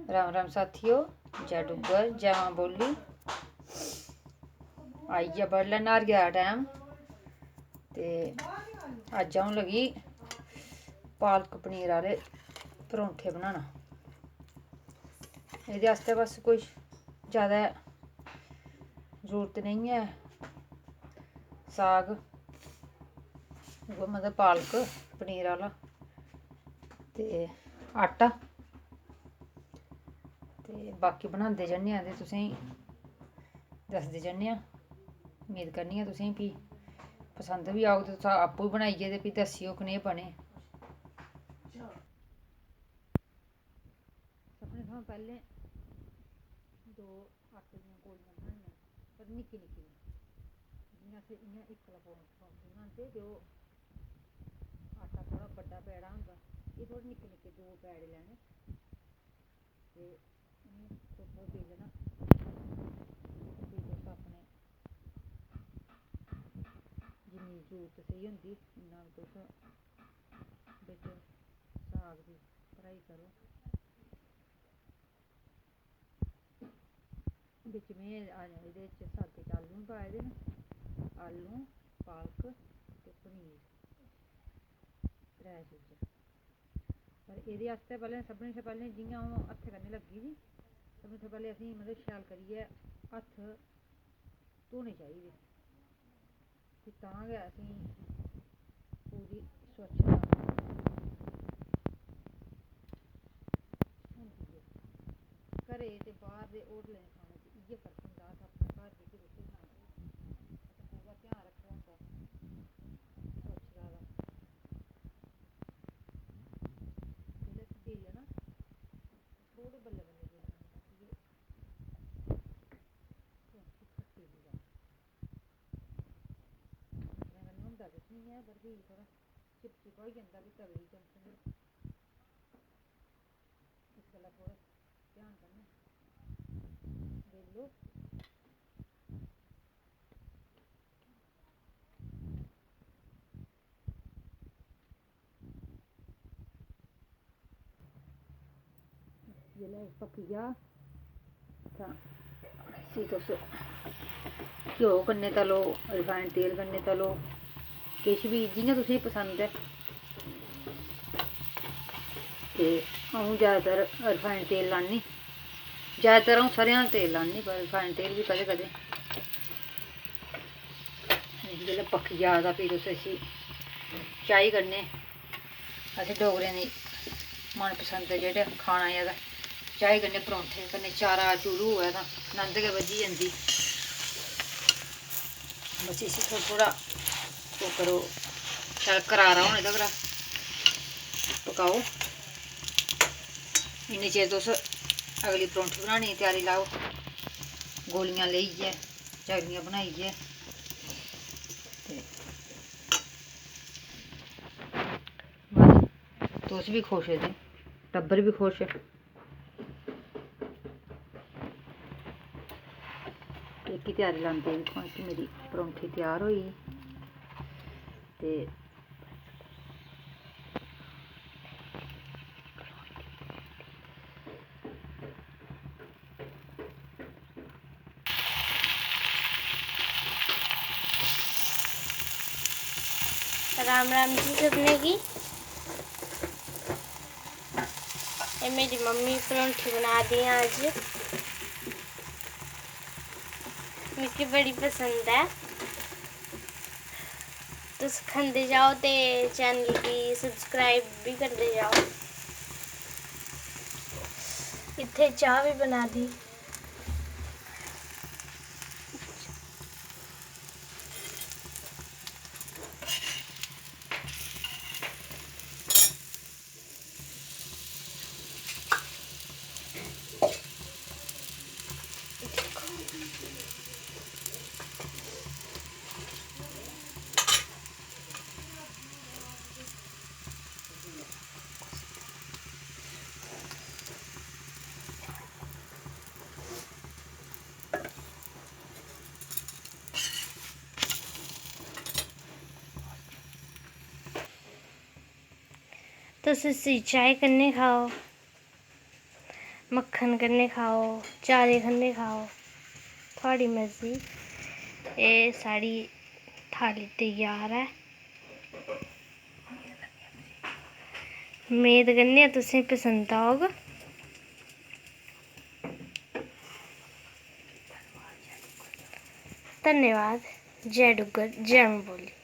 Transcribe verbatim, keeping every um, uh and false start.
राम राम साथियो, जै डुग्गर, जै मां बोली। आई गेआ बडलै न्हारियै दा टैम ते अज्ज अ'ऊं लगी पालक पनीर आह्ले परौंठे बनाना। एह्दे आस्तै बस कोई जैदा जरूरत नेईं ऐ। साग, उ'ऐ मतलब पालक पनीर आह्ला ते आटा। ते बाकी बनांदे जन्ने आं ते तुसेंगी दसदे जन्ने आं। उम्मीद करनी आं तुसेंगी फ्ही पसंद बी औग ते तुस आपूं बी बनाइयै ते फ्ही दस्सेओ कनेह् बने। सभनें थमां पैह्लें दो आटे दियां गोलियां बनानियां, पर निक्की निक्की, जि'यां अस इ'यां इक्कला पौन पौंदी बनांदे ते ओह् आटा थोह्ड़ा बड्डा पैड़ा होंदा, एह् थोह्ड़े निक्के निक्के दो पैड़े लैने ते उ'नेंगी थोह्ड़ा थोह्ड़ा बेलना। फ्ही तुस अपने जिन्नी जरूरत सेही होंदी इन्ना तुस बिच साग दी भराई करो। बिच में एह्दे च सागै च आलू बी पाए दे न, आलू, पालक ते पनीर, त्रै चीजां। पर एह्दे आस्तै पैह्लें, सभनें शा पैह्लें जि'यां अ'ऊं हत्थै कन्नै लग्गी दी, सभनें शा पैह्लें असेंगी मतलब शैल करियै हत्थ धोने चाहिदे। ते तां गै असेंगी पूरी स्वच्छता होंदी ऐ। घरै ते बाह्र दे होटलें दे खाने च इ'यै फर्क होंदा। अस अपने घर जेह्की रुट्टी बनांदे, असें पूरा ध्यान रक्खे दा होंदा स्वच्छता दा। जेल्लै इसी बेलना, थोह्ड़े बल्लें बल्लें बेलना, ताकि एह् थोह्ड़ी खट्टी निं जा। इ'यां कन्नै होंदा किश निं ऐ, पर फ्ही थोह्ड़ा चिपचिपा होई जंदा, फ्ही तवे गी चमकदी। इस गल्ला थोह्ड़ा ध्यान कन्नै बेलो। जेल्लै एह् पक्की जा तां इसी तुस घ्यो कन्नै तलो, रिफाइंड तेल कन्नै तलो, किश बी जि'यां तुसेंगी पसंद ऐ। ते अ'ऊं जैदातर रिफाइंड तेल लान्नी, जैदातर अ'ऊं सरेआं दा तेल लान्नी, पर रिफाइंड तेल बी कदें कदें। जेल्लै पक्की जा तां फ्ही तुस इसी चाही कन्नै, असें डोगरें दी मनपसंद जेह्ड़ा खाना ऐ तां चाही कन्नै परौंठे कन्नै चारा चूरू होऐ तां नंद गै बज्झी जंदी। बस इसी थोह्ड़ा थोह्ड़ा ओह् करो, शैल करारा होने तगर पकाओ। इन्ने चिर तुस अगली परौंठी बनाने दी त्यारी लाओ। गोलियां लेइयै, चकलियां बनाइयै ते बस तुस बी खुश ते टब्बर बी खुश। एह्की त्यारी लांदे दिक्खो, इक मेरी परौंठी त्यार होई ते राम राम जी सभनें गी। एह् मेरी मम्मी परौंठी बना दी ऐ अज्ज। मिगी बड़ी पसंद ऐ। तुस खंदे जाओ ते चैनल गी सब्सक्राइब बी करदे जाओ। इत्थै चाह् बी बना दी। तुस इसी चाही कन्नै खाओ। मक्खन कन्नै खाओ, चारै कन्नै खाओ, थुआढ़ी मर्जी। एह् साढ़ी थाली त्यार ऐ। मेद करने आं तुसें पसंद औग। धन्यवाद। जय डुग्गर, जय मां बोली।